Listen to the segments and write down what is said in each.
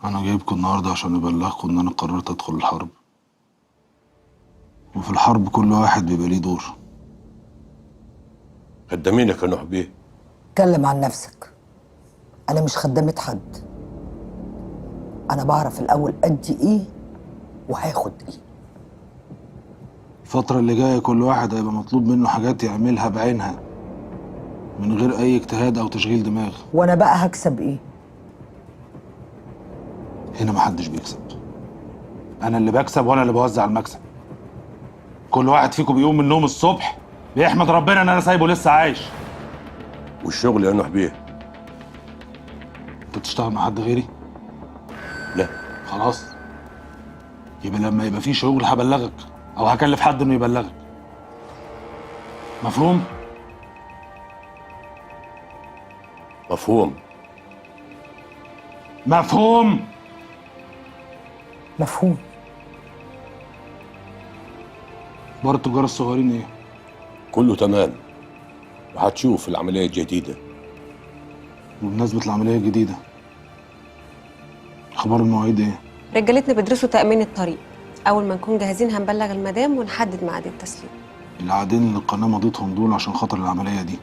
انا جايبكم النهارده عشان ابلغكم ان انا قررت ادخل الحرب. وفي الحرب كل واحد بيبقى ليه دور. خدامينك يا نوح بيه. اتكلم عن نفسك، انا مش خدامة حد. انا بعرف الاول ادي ايه وهاخد ايه. الفترة اللي جاية كل واحد هيبقى مطلوب منه حاجات يعملها بعينها من غير أي اجتهاد أو تشغيل دماغ. وانا بقى هكسب ايه؟ هنا محدش بيكسب، أنا اللي بكسب وأنا اللي بوزع المكسب. كل واحد فيكم بيقوم من النوم الصبح بيحمد ربنا إن أنا سايبه لسه عايش. والشغل يا نوح بيه؟ أنت بتشتغل مع حد غيري؟ لا. خلاص، يبقى لما يبقى في شغل هبلغك أو هكلف حد إنه يبلغك. مفهوم؟ مفهوم. مفهوم. مفهوم. بار التجار الصغيرين ايه؟ كله تمام، وهتشوف العملية الجديدة. وبمناسبة العملية الجديدة، اخبار المواعيد ايه؟ رجالتنا بيدرسوا تأمين الطريق، أول ما نكون جاهزين هنبلغ المدام ونحدد ميعاد التسليم. العقدين اللي القناة مضيتهم دول عشان خاطر العملية دي،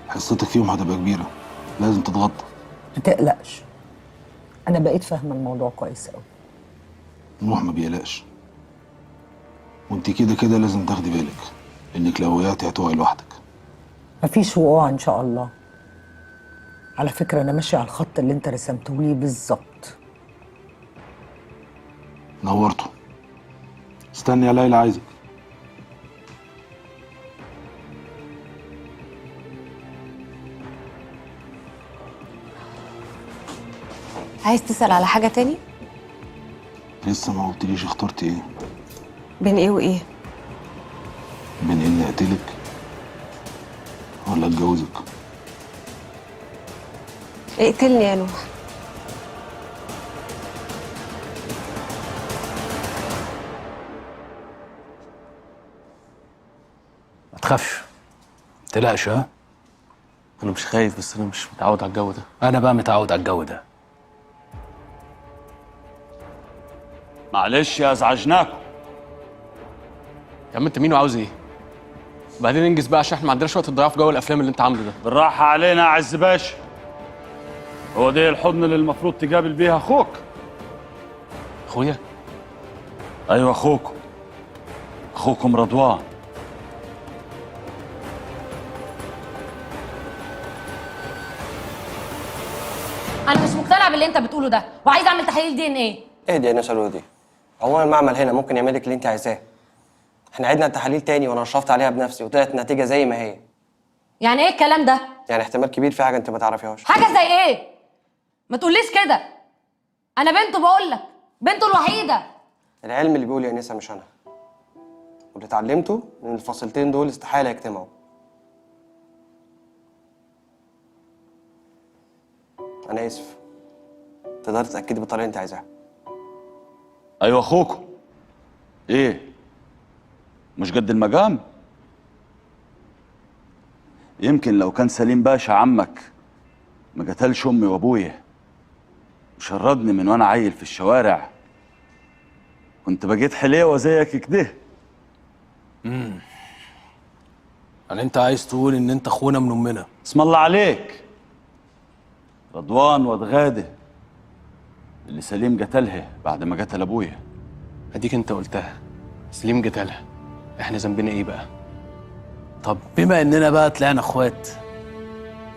حصتك فيهم هتبقى كبيرة، لازم تتغطى. ما تقلقش، انا بقيت فاهمه الموضوع كويس قوي. نوح ما بيقلقش، وانت كده كده لازم تاخدي بالك انك لو وقعتي هتقعي لوحدك. مفيش وقوع ان شاء الله. على فكرة انا ماشية على الخط اللي انت رسمته لي بالظبط. نورته. استني يا ليلى، عايزك. عايز تسأل على حاجة تاني؟ لسه ما قلتليش اخترتي ايه؟ بين ايه وايه؟ بين اني اقتلك ولا اتجوزك. اقتلني يا نوح. ما تخافش، ما تقلقش. ها، انا مش خايف، بس انا مش متعود على الجو ده. انا بقى متعود على الجو ده. معلش يا ازعجناكم. يا عم انت مين وعاوز ايه؟ وبعدين انجز بقى عشان احنا ما عندناش وقت نضيعه في جو الافلام اللي انت عامله ده. بالراحة علينا يا عز باشا، هو ده الحضن اللي المفروض تقابل بيها اخوك. اخويا؟ ايوه اخوكم، اخوكم رضوان. انا مش مقتنعة باللي انت بتقوله ده، وعايزه اعمل تحليل DNA. اهدي يا ناس الودي، عموما المعمل هنا ممكن يعمل لك اللي انت عايزاه. احنا عدنا التحاليل تاني وانا شرفت عليها بنفسي وطلعت النتيجة زي ما هي. يعني ايه الكلام ده؟ يعني احتمال كبير في حاجة انت ما تعرفيهاش. حاجة زي ايه؟ ما تقوليش كده، انا بنته، بقول لك بنته الوحيدة. العلم اللي بيقول يا انسه مش انا، واللي اتعلمته ان الفصيلتين دول استحالة يجتمعوا. انا اسف، تقدري تتاكدي بالطريقة اللي انت عايزاها. ايوه اخوكم. ايه مش قد المقام؟ يمكن لو كان سليم باشا عمك ما قتلش امي وابويا وشردني من وانا عيل في الشوارع كنت بقيت حليوه زيك كده. يعني انت عايز تقول ان انت اخونا من امنا؟ اسم الله عليك، رضوان واد غاده اللي سليم قتلها بعد ما قتل ابويا. اديك انت قلتها، سليم قتلها، احنا ذنبنا ايه بقى؟ طب بما اننا بقى طلعنا اخوات،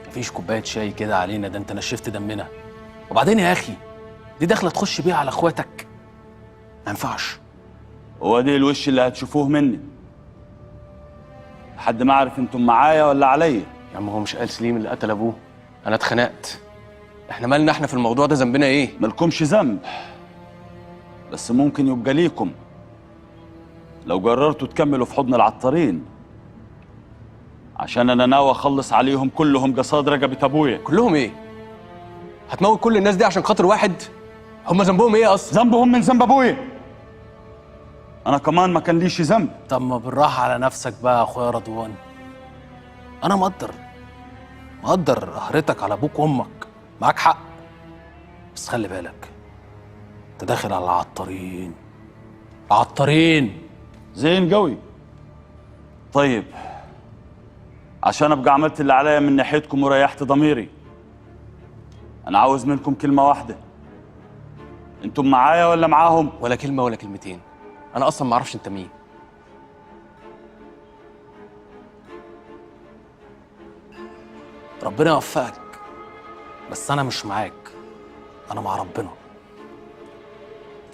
مفيش كوباية شاي كده علينا؟ ده انت نشفت دمنا. وبعدين يا اخي دي دخله تخش بيها على اخواتك؟ ما ينفعش. هو ده الوش اللي هتشوفوه مني لحد ما اعرف انتم معايا ولا عليا. يا عم هو مش قال سليم اللي قتل ابوه؟ انا اتخنقت. احنا مالنا احنا في الموضوع ده؟ ذنبنا ايه؟ مالكمش ذنب، بس ممكن يبقى ليكم لو قررتوا تكملوا في حضن العطارين، عشان انا ناوي اخلص عليهم كلهم قصاد رقبة ابويا. كلهم ايه؟ هتموت كل الناس دي عشان خاطر واحد؟ هم ذنبهم ايه اصلا؟ ذنبهم من ذنب ابويا، انا كمان ما كان ليش ذنب. طب ما بالراحة على نفسك بقى يا اخويا رضوان، انا مقدر قهرتك على ابوك وامك، معاك حق، بس خلي بالك، انت داخل على العطارين. عطارين زين قوي. طيب عشان ابقى عملت اللي عليا من ناحيتكم وريحت ضميري، انا عاوز منكم كلمة واحدة. انتم معايا ولا معاهم؟ ولا كلمة ولا كلمتين، انا اصلا ما اعرفش انت مين. ربنا يوفقك، بس انا مش معاك، انا مع ربنا.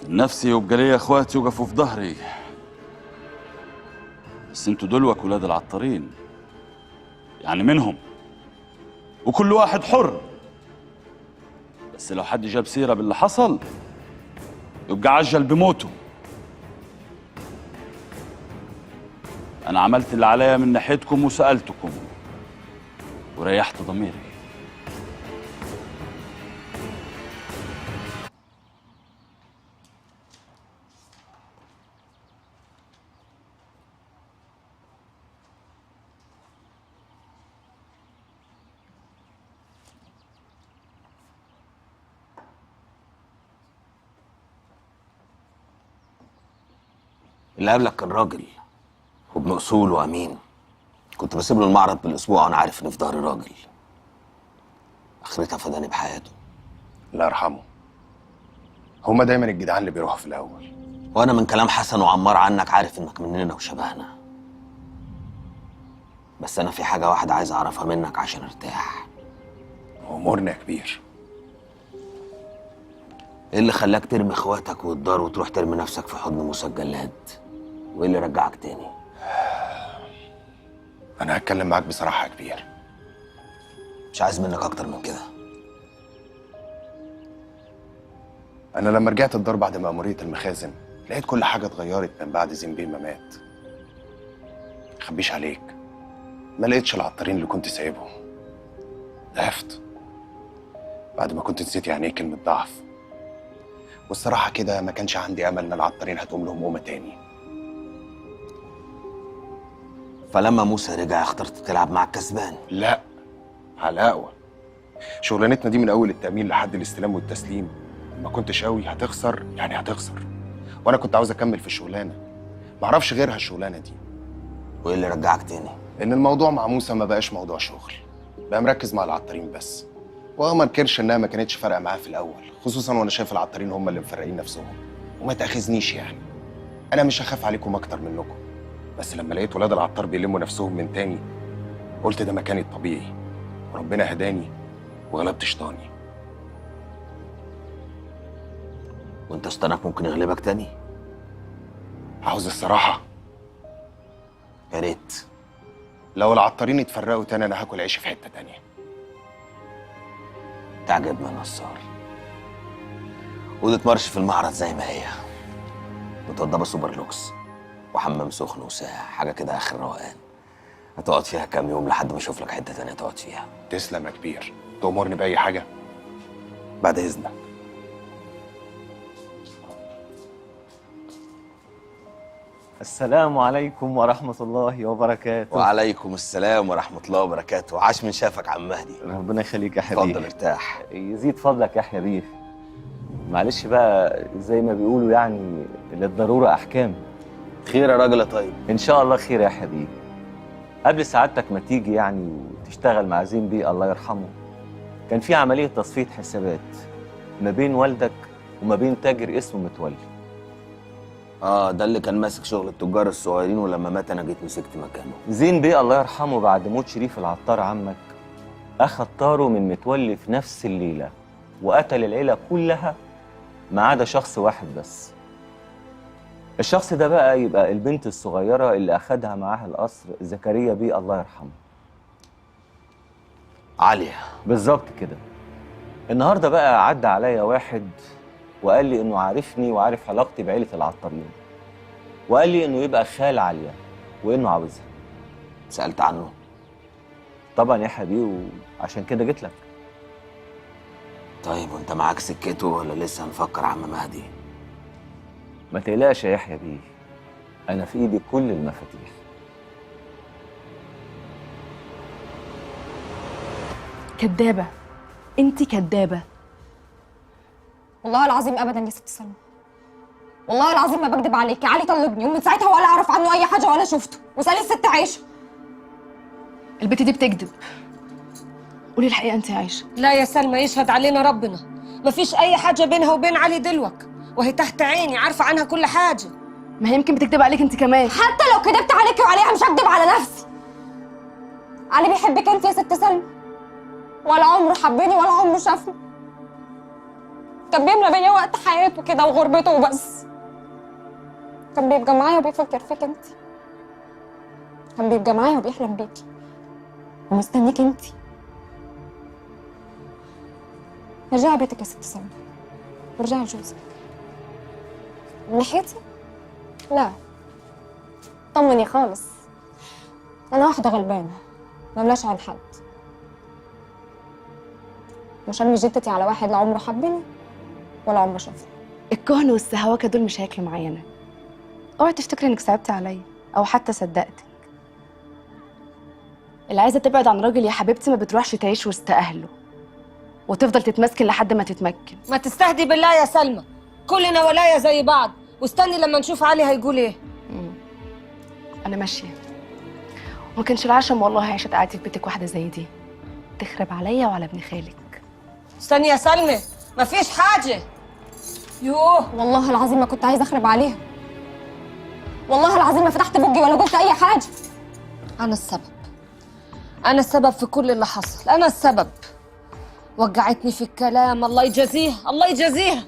نفسي يبقى ليا اخواتي يقفوا في ظهري، بس انتوا دلوك ولاد العطارين، يعني منهم، وكل واحد حر. بس لو حد جاب سيرة باللي حصل يبقى عجل بموته. أنا عملت اللي عليا من ناحيتكم وسألتكم وريحت ضميري. اللي قبلك كان راجل وابن اصول وامين، كنت بسيب له المعرض بالاسبوع وانا عارف ان في ظهري راجل. اخرتها فداني بحياته. الله يرحمه. هما دايما الجدعان اللي بيروحوا في الاول. وانا من كلام حسن وعمار عنك عارف انك مننا وشبهنا، بس انا في حاجة واحدة عايز اعرفها منك عشان ارتاح. امورنا يا كبير. ايه اللي خلاك ترمي اخواتك والدار وتروح ترمي نفسك في حضن موسى الجلاد؟ وايه اللي رجعك تاني؟ انا هتكلم معاك بصراحة يا كبير. مش عايز منك اكتر من كده. انا لما رجعت الدار بعد مأمورية المخازن لقيت كل حاجة اتغيرت من بعد زين بيه ما مات. مخبيش عليك، ما لقيتش العطارين اللي كنت سايبهم. ضعفت بعد ما كنت نسيت يعني ايه كلمة ضعف. والصراحة كده ما كانش عندي امل ان العطارين هتقوم لهم قومه تاني. فلما موسى رجع اخترت تلعب مع الكسبان؟ لا، على الاقوى. شغلانتنا دي من اول التأمين لحد الاستلام والتسليم، ما كنتش قوي هتخسر، يعني هتخسر. وانا كنت عاوز اكمل في الشغلانة، ما اعرفش غيرها الشغلانة دي. وايه اللي رجعك تاني؟ ان الموضوع مع موسى ما بقاش موضوع شغل، بقى مركز مع العطارين بس. وما انكرش انها ما كانتش فارقه معاه في الاول، خصوصا وانا شايف العطارين هم اللي مفرقين نفسهم. وما تاخذنيش يعني، انا مش هخاف عليكم اكتر منكم، بس لما لقيت ولاد العطار بيلموا نفسهم من تاني قلت ده مكاني الطبيعي، وربنا هداني وغلبت شيطاني. وانت شيطانك ممكن يغلبك تاني؟ عاوز الصراحة؟ يا ريت. لو العطارين اتفرقوا تاني انا هاكل عيش في حتة تانية. تعجبنا نصار. أوضة مرش في المعرض زي ما هي، متوضبة سوبر لوكس وحمام سخن وساعة، حاجة كده آخر روقان. هتقعد فيها كام يوم لحد ما أشوف لك حتة تانية تقعد فيها. تسلم يا كبير، تأمرني بأي حاجة؟ بعد إذنك. السلام عليكم ورحمة الله وبركاته. وعليكم السلام ورحمة الله وبركاته. عاش من شافك عم مهدي. ربنا يخليك يا حبيبي. اتفضل ارتاح. يزيد فضلك يا يحيى بيه. معلش بقى، زي ما بيقولوا يعني للضرورة أحكام. خير يا راجل يا طيب. إن شاء الله خير يا حبيبي. قبل سعادتك ما تيجي يعني وتشتغل مع زين بيه الله يرحمه، كان في عملية تصفية حسابات ما بين والدك وما بين تاجر اسمه متولي. ده اللي كان ماسك شغل التجار الصغيرين، ولما مات انا جيت مسكت مكانه. زين بيه الله يرحمه بعد موت شريف العطار عمك اخد طاره من متولي في نفس الليلة وقتل العيلة كلها ما عدا شخص واحد بس. الشخص ده بقى يبقى البنت الصغيرة اللي اخدها معاها القصر، زكريا بيه الله يرحمه. عالية. بالظبط كده. النهارده بقى عدى عليا واحد وقال لي انه عارفني وعارف علاقتي بعيله العطارين، وقال لي انه يبقى خال عالية وانه عاوزها. سألت عنه؟ طبعا يا حبيبي، وعشان كده جيت لك. طيب وانت معاك سكته ولا لسه هنفكر عم مهدي؟ ما تقلقش يا يحيى بيه، انا في ايدي كل المفاتيح. كدابه، انت كدابه. والله العظيم ابدا يا ست سلمى، والله العظيم ما بكدب عليكي. علي طلقني ومن ساعتها ولا اعرف عنه اي حاجة ولا شفته، وسالي الست عايشه. البت دي بتكذب. قولي الحقيقة انت يا عايشه. لا يا سلمى، يشهد علينا ربنا مفيش اي حاجة بينها وبين علي دلوك، وهي تحت عيني عارفه عنها كل حاجة. ما هي يمكن بتكذب عليك انت كمان. حتى لو كدبت عليكي وعليها مش هكدب على نفسي. علي بيحبك انت يا ست سلمى، ولا عمره حبني ولا عمره شافني. كان بيملى بيا وقت حياته كده وغربته وبس. كان بيبقى معايا وبيفكر فيك انت، كان بيبقى معايا وبيحلم بيكي ومستنيك انت. ارجعي بيتك يا ست سلمى وارجعي لجوزك. من ناحيتي لا، طمني خالص، انا واحدة غلبانه مملاش عن حد. مش ارمي جتتي على واحد لا عمره حبني ولا عمره شافني. الكهن والسهوكه دول مش هياكلوا معانا. اوعي تفتكري انك صعبتي عليا او حتى صدقتك. اللي عايزه تبعد عن راجل يا حبيبتي ما بتروحش تعيش وسط اهله وتفضل تتمسكن لحد ما تتمكن. ما تستهدي بالله يا سلمى، كلنا ولاية زي بعض، واستني لما نشوف علي هيقول ايه. انا ماشية، وما كانش العشم والله عيشه قعدتي في بيتك واحدة زي دي تخرب عليا وعلى ابن خالك. استني يا سلمى، مفيش حاجة. يوه والله العظيم ما كنت عايزه اخرب عليها، والله العظيم ما فتحت بوجي ولا قلت اي حاجة. انا السبب، انا السبب في كل اللي حصل، انا السبب. وجعتني في الكلام، الله يجازيها الله يجازيها.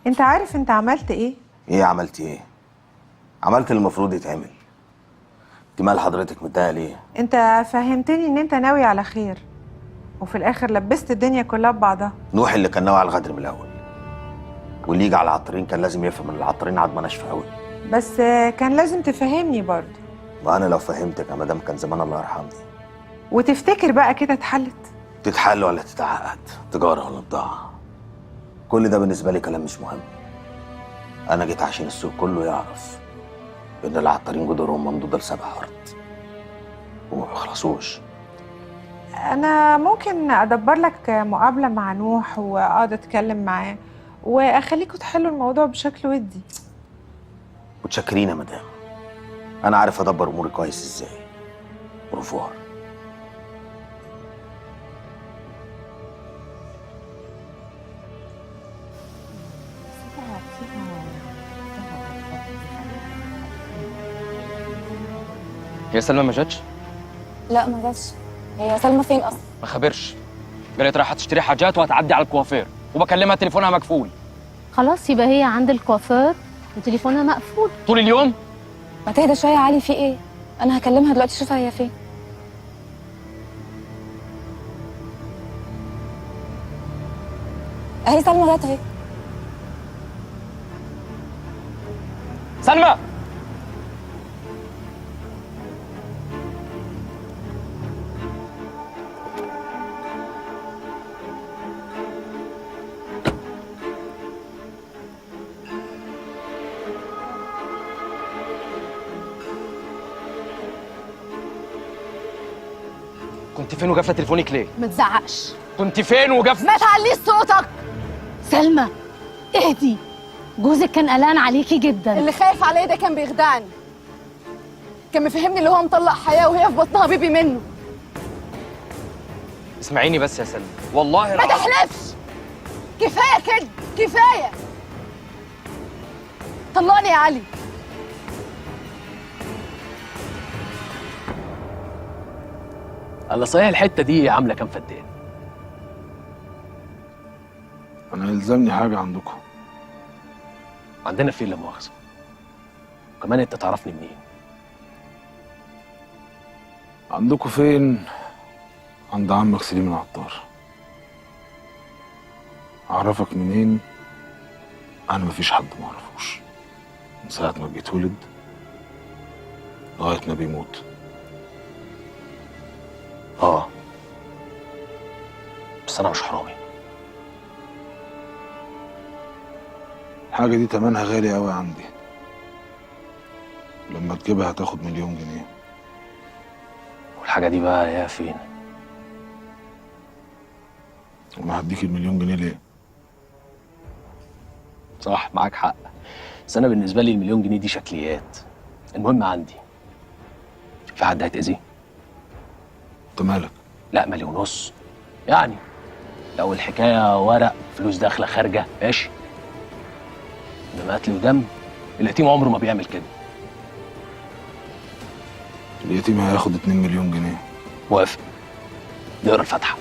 انت عارف انت عملت ايه؟ ايه عملت ايه؟ عملت اللي المفروض يتعمل. انت مال حضرتك متضايقة ليه؟ انت فهمتني ان انت ناوي على خير، وفي الاخر لبست الدنيا كلها ببعضها. نوح اللي كان ناوي على الغدر من الاول، واللي يجي على العطارين كان لازم يفهم ان العطارين عضمه ناشفة قوي. بس كان لازم تفهمني برضه. وانا لو فهمتك يا مدام كان زمان الله يرحمني. وتفتكر بقى كده اتحلت؟ تتحل ولا تتعقد، تجارة ولا بضاعة، كل ده بالنسبة لي كلام مش مهم. انا جيت عشان السوق كله يعرف ان العطارين جدورهم ممدوده لسبع ارض وما بيخلصوش. انا ممكن ادبر لك مقابله مع نوح واقعد اتكلم معاه واخليكوا تحلوا الموضوع بشكل ودي. متشكرين يا مدام، انا عارف ادبر اموري كويس ازاي. برفوار. هي سلمى ما جاتش؟ لا ما جاتش. هي سلمى فين اصلا؟ ما خبرش، قالت رايحة تشتري حاجات وهتعدي على الكوافير، وبكلمها تليفونها مقفول. خلاص يبقى هي عند الكوافير وتليفونها مقفول طول اليوم. ما تهدى شوية يا علي، في ايه؟ انا هكلمها دلوقتي اشوفها هي فين. اهي سلمى جت اهي. سلمى كنت فين وقافله تليفونك ليه؟ ما تزعقش. كنت فين وقافله؟ ما تعليش صوتك. سلمى اهدي، جوزك كان قلقان عليكي جدا. اللي خايف عليا ده كان بيخدعني، كان مفهمني اللي هو مطلق حياة وهي في بطنها بيبي منه. اسمعيني بس يا سلمى، والله ما تحلفش، كفاية كده كفاية. طلقني يا علي. الله صحيح الحتة دي عامله كام فدان؟ انا يلزمني حاجة عندكم. عندنا فين لا مؤاخذة؟ وكمان انت تعرفني منين؟ عندكم فين؟ عند عمك سليم العطار. اعرفك منين؟ انا مفيش حد ما اعرفوش، من ساعة ما بيتولد لغاية ما بيموت. اه بس انا مش حرامي. الحاجة دي تمنها غالي قوي عندي، لما تجيبها هتاخد 1,000,000 جنيه. الحاجة دي بقى يا فين؟ وانا هديك المليون جنيه ليه؟ صح، معاك حق، بس انا بالنسبة لي المليون جنيه دي شكليات. المهم عندي في حد هيتأذي؟ انت مالك؟ لا مالي ونص يعني، لو الحكاية ورق فلوس داخله خارجه ماشي، انما قتل ودم اليتيم عمره ما بيعمل كده. اليتيم هياخد 2 مليون جنيه. موافق، نقرا الفاتحة.